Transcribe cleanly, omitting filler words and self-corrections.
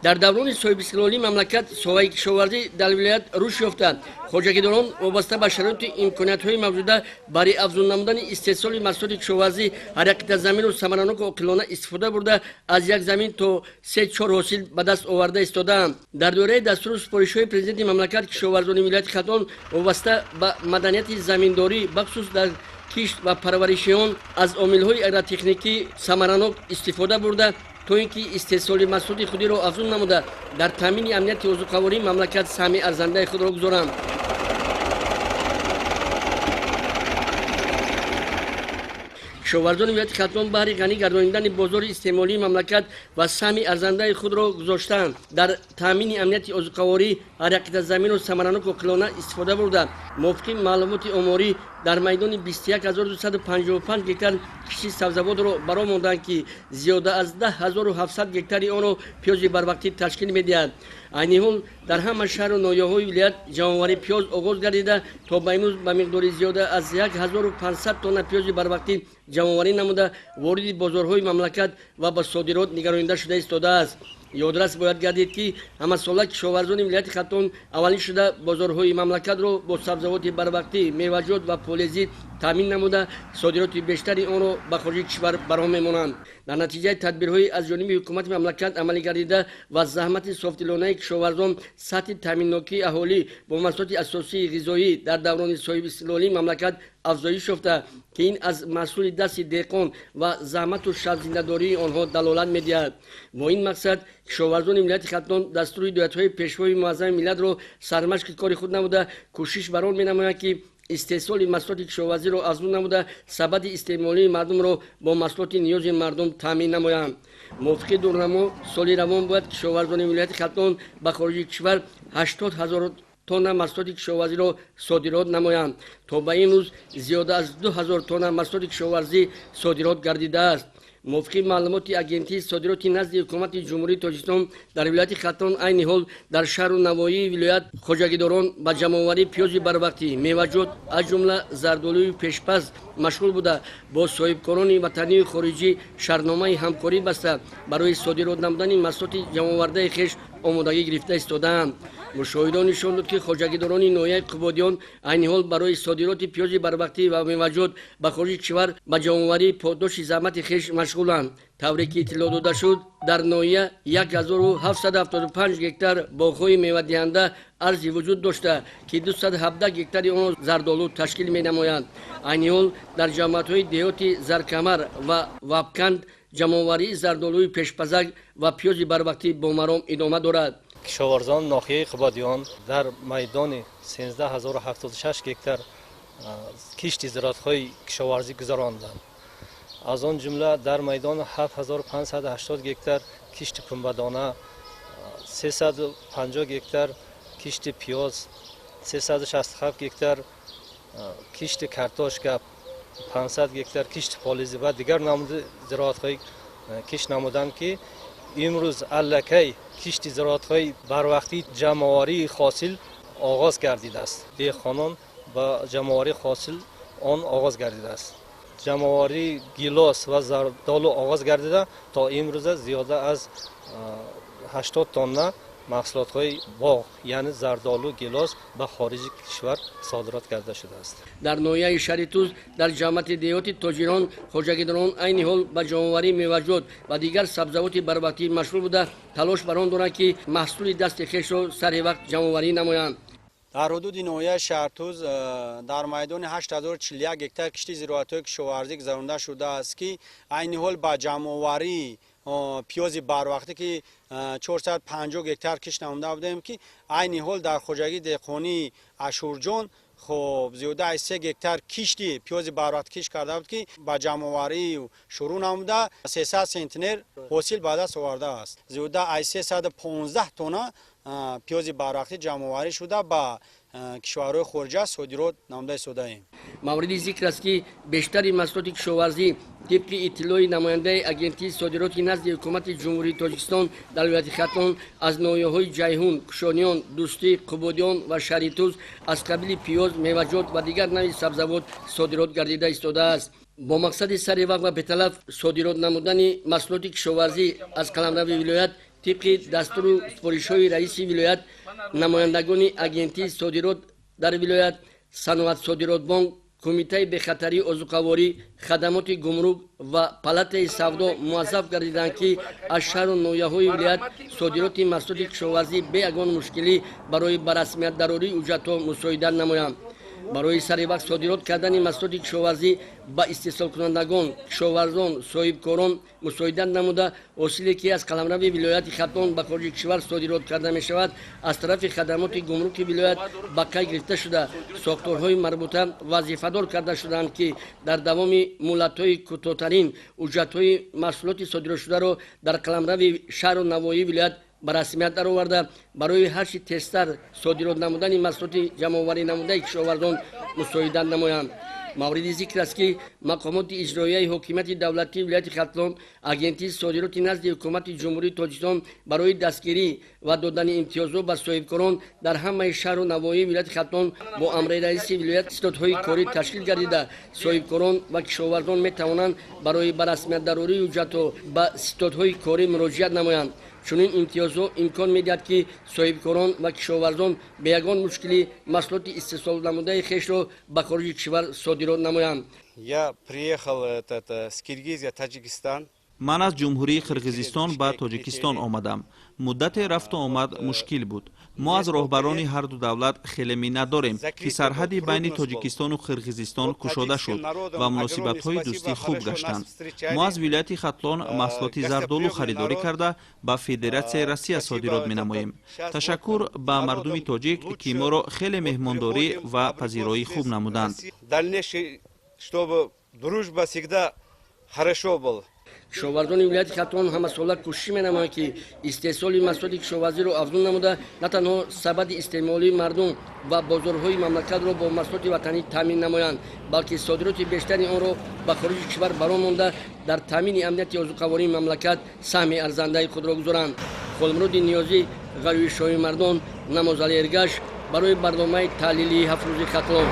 Дар даврони соҳибистиқлолии мамлакат соҳаи кишоварзӣ дар вилоят рушд ёфта, хоҷагидорон вобаста ба шароиту имкониятҳои мавҷуда барои афзун намудани истеҳсоли маҳсулоти кишоварзӣ ҳар як қитъа заминро самараноку оқилона истифода бурда, аз як замин то 3-4 ҳосил ба даст оварда истодаанд. Дар доираи дастуру супоришҳои президенти мамлакат, кишоварзони вилояти Хатлон вобаста ба маданияти заминдорӣ, бахусус дар кишт ва парвариши он, аз омилҳои агротехникӣ самаранок истифода бурда, то ин ки истеҳсоли маҳсулоти худиро афзун намуда, дар таъмини амнияти озуқавории мамлакат саҳми арзандаи худро гузоранд. Кишоварзони вилояти Хатлон баҳри ғанӣ гардонидани бозори истеъмолии мамлакат ва саҳми арзандаи худро гузоштаанд, дар таъмини амнияти озуқаворӣ ҳар як қитъа заминро самаранок оқилона истифода бурда, мувофиқи маълумоти оморӣ дар майдони 21 255 гектар кишти сабзавотро баро монданд, ки зиёда аз 10 700 гектари онро пиёзи барвақтӣ ташкил медиҳад. Айни ҳол дар ҳама шаҳру ноҳияҳои вилоят ҷамъоварии пиёз оғоз гардида, то ба имрӯз ба миқдори зиёда аз 1500 тонна пиёзи барвақтӣ ҷамъоварӣ намуда, вориди бозорҳои мамлакат ва ба содирот нигаронида шуда истодааст. Ёдрас бояд гардид, ки ҳамасола кишоварзони вилояти Хатлон аввалин шуда бозорҳои мамлакатро бо сабзавоти барвақтӣ, меваҷот ва полезӣ таъмин намуда, содироти бештари онро ба хориҷи кишвар барҳо мемонанд. Дар натиҷаи тадбирҳои аз ҷониби ҳукумати мамлакат амалӣ гардида ва заҳмати софдилонаи кишоварзон, сатҳи таъминнокии аҳолӣ бо маҳсулоти асосии ғизоӣ дар даврони соҳибистиқлолии мамлакат афзоиш ёфта, ки ин аз маҳсули дасти деҳқон ва заҳмату шабзиндадории онҳо далолат медиҳад. Бо ин мақсад кишоварзони вилояти Хатлон дастуру ҳидоятҳои пешвои муаззами миллатро сармашқи кори худ намуда, кӯшиш бар он менамоянд, ки истеҳсоли маҳсулоти кишоварзиро афзун намуда, сабади истеъмолии мардумро бо маҳсулоти ниёзи мардум таъмин намоянд. Мувофиқи дурнамо, соли равон бояд кишоварзони вилояти Хатлон ба хориҷи кишвар 80 000 тонна маҳсулоти кишоварзиро содирот намоянд. То ба имрӯз зиёда аз 2000 тонна маҳсулоти кишоварзӣ содирот гардидааст. Мувофиқи маълумоти Агентии содироти назди ҳукумати Ҷумҳурии Тоҷикистон, дар вилояти Хатлон айни ҳол дар шаҳру навоҳии вилоят хоҷагидорон ба ҷамъоварии пиёзи барвақтӣ, меваҷот, аз ҷумла зардолӯи пешпаз машғул буда, бо соҳибкорони ватанию хориҷӣ шартномаи ҳамкорӣ баста, барои содирот намудани маҳсулоти ҷамъовардаи хеш омодагӣ гирифта истодаанд. Мушоҳидо нишон дод, ки хоҷагидорони ноҳияи Қубодиён айни ҳол барои содироти пиёзи барвақтӣ ва меваҷот ба хориҷи кишвар ба ҷамъоварии подоши заҳмати хеш машғуланд. Тавре ки иттилоъ дода шуд, дар ноҳия 1775 гектар боғҳои мевадиҳанда арзи вуҷуд дошта, ки 217 гектари онро зардолу ташкил менамоянд. Айни ҳол дар ҷамоатҳои деҳоти Заркамар ва Вабканд ҷамъоварии зардолӯи пешпазак ва пиёзи барвақтӣ бо маром идома дорад. Кишоварзон ноҳияи Қубодиён дар майдони 13 076 гектар кишти зироатҳои кишоварзӣ гузаронданд. Аз он ҷумла дар майдони 7580 гектар кишти пунбадона, 350 гектар кишти пиёз, 367 гектар кишти картошка, 500 гектар кишти полизӣ ва дигар намуди зироатҳои кишт намуданд, ки имрӯз аллакай кишти зироатҳои барвақтӣ ҷамъоварии ҳосил оғоз гардидааст. Деҳқонон ба ҷамъоварии ҳосил он оғоз гардидааст. Ҷамъоварии гилос ва зардолу оғоз гардида, то имрӯза зиёда аз 80 тонна маҳсулотҳои боғ, яъне зардолу, гилос ба хориҷи кишвар содирот карда шудааст. Дар ноҳияи шаҳри Тӯс, дар ҷамоати деҳоти Тоҷирон, хоҷагидорон айни ҳол ба ҷамъоварии меваҷот ва дигар сабзавоти барвақтӣ машғул буда, талош бар он доранд, ки маҳсули дасти хешро сари вақт ҷамъоварӣ намоянд. Дар ҳудуди ноҳияи Шаҳртӯз дар майдони 8041 гектар кишти зироатҳои кишоварзӣ гузаронда шудааст, ки айни ҳол ба ҷамъоварии пиёзи барвақтӣ, ки 450 гектар кишт намуда будем, ки айни ҳол дар хоҷагии деҳқонии Ашурҷон хоб зиёда аз 3 гектар кишти пиёзи барвақт кишт карда буд, ки ба ҷамъоварӣ шурӯъ намуда, 300 центнер ҳосил ба даст овардааст. Зиёда аз 315 тонна пиёзи барвақтӣ ҷамъоварӣ шуда, ба кишварҳои хориҷа содирот намуда истодаем. Мавриди зикр аст, ки бештари маҳсулоти кишоварзӣ, тибқи иттилои намояндаи Агентии содироти назди ҳукумати Ҷумҳурии Тоҷикистон дар вилояти Хатлон, аз ноҳияҳои Ҷайҳун, Кушониён, Дӯстӣ, Қубодиён ва шаҳри Тӯз аз қабили пиёз, меваҷот ва дигар нави сабзавот содирот гардида истодааст. Бо мақсади сари вақт ва беталаф содирот намудани маҳсулоти кишоварзӣ аз қаламрави вилоят, Тибқи дастуру супоришҳои раиси вилоят, намояндагони агентии содирот дар вилоят, Саноатсодиротбонк, Кумитаи бехатарии озуқаворӣ, хадамоти гумрук ва палатаи савдо муваззаф гардиданд, ки аз шаҳру ноҳияҳои вилоят содироти маҳсулоти кишоварзӣ бе ягон мушкилӣ барои ба расмият дарории ҳуҷҷатҳо мусоидат намоянд. Барои саривақт содирот кардани маҳсулоти кишоварзӣ ба истеҳсолкунандагон, кишоварзон, соҳибкорон мусоидат намуда, ҳосиле ки аз қаламрави вилояти Хатлон ба хориҷи кишвар содирот карда мешавад, аз тарафи хадамоти гумруки вилоят ба қайд гирифта шуда, сохторҳои марбута вазифадор карда шудаанд, ки дар давоми муҳлатҳои кӯтоҳтарин ҳуҷҷатҳои маҳсулоти содиротшударо дар қаламрави шаҳру навоҳии вилоят ба расмият дароварда, барои ҳарчи тезтар содирот намудани маҳсулоти ҷамъоварӣ намудаи кишоварзон мусоидат намоянд. Мавриди зикр аст, ки мақомоти иҷроияи ҳокимияти давлатии вилояти Хатлон, агентии содироти назди ҳукумати Ҷумҳурии Тоҷикистон барои дастгирӣ ва додани имтиёзҳо ба соҳибкорон дар ҳамаи шаҳру навоҳии вилояти Хатлон бо амри раиси вилоят ситодҳои корӣ ташкил гардида, соҳибкорон ва кишоварзон метавонанд барои ба расмият дарории ҳуҷҷатҳо ба ситодҳои корӣ муроҷиат намоянд. Чунин имтиёзҳо имкон медиҳад, ки соҳибкорон ва кишоварзон бе ягон мушкилӣ маҳсулоти истеҳсол намудаи хешро ба хориҷи кишвар содирот намоянд. Я приехал с Киргизия, Таджикистан. Ман аз Ҷумҳурии Қирғизистон ба Тоҷикистон омадам. Муддате рафту омад мушкил буд. Мо аз роҳбарони ҳарду давлат хеле миннат дорем, ки сарҳади байни Тоҷикистону Қирғизистон кушода шуд ва муносибатҳои дӯстӣ хуб гаштанд. Мо аз вилояти Хатлон маҳсулоти зардолу харидорӣ карда, ба Федератсияи Россия содирот менамоем. Ташаккур ба мардуми тоҷик, ки моро хеле меҳмондорӣ ва пазироӣ хуб намуданд. Чтобы дружба всегда хорошо был. Кишоварзони вилояти Хатлон ҳамасола кӯшиш менамоянд, ки истеҳсоли маҳсулоти кишоварзиро афзун намуда, на танҳо сабади истеъмолии мардум ва бозорҳои мамлакатро бо маҳсулоти ватанӣ таъмин намоянд, балки содироти бештари онро ба хориҷи кишвар барон монда, дар таъмини амнияти озуқавории мамлакат саҳми арзандаи худро гузоранд. Холмуроди Ниёзӣ, Ғарӯи Шоҳимардон, Намозали Эргаш барои барномаи таҳлилии «Ҳафтрӯзи Хатлон».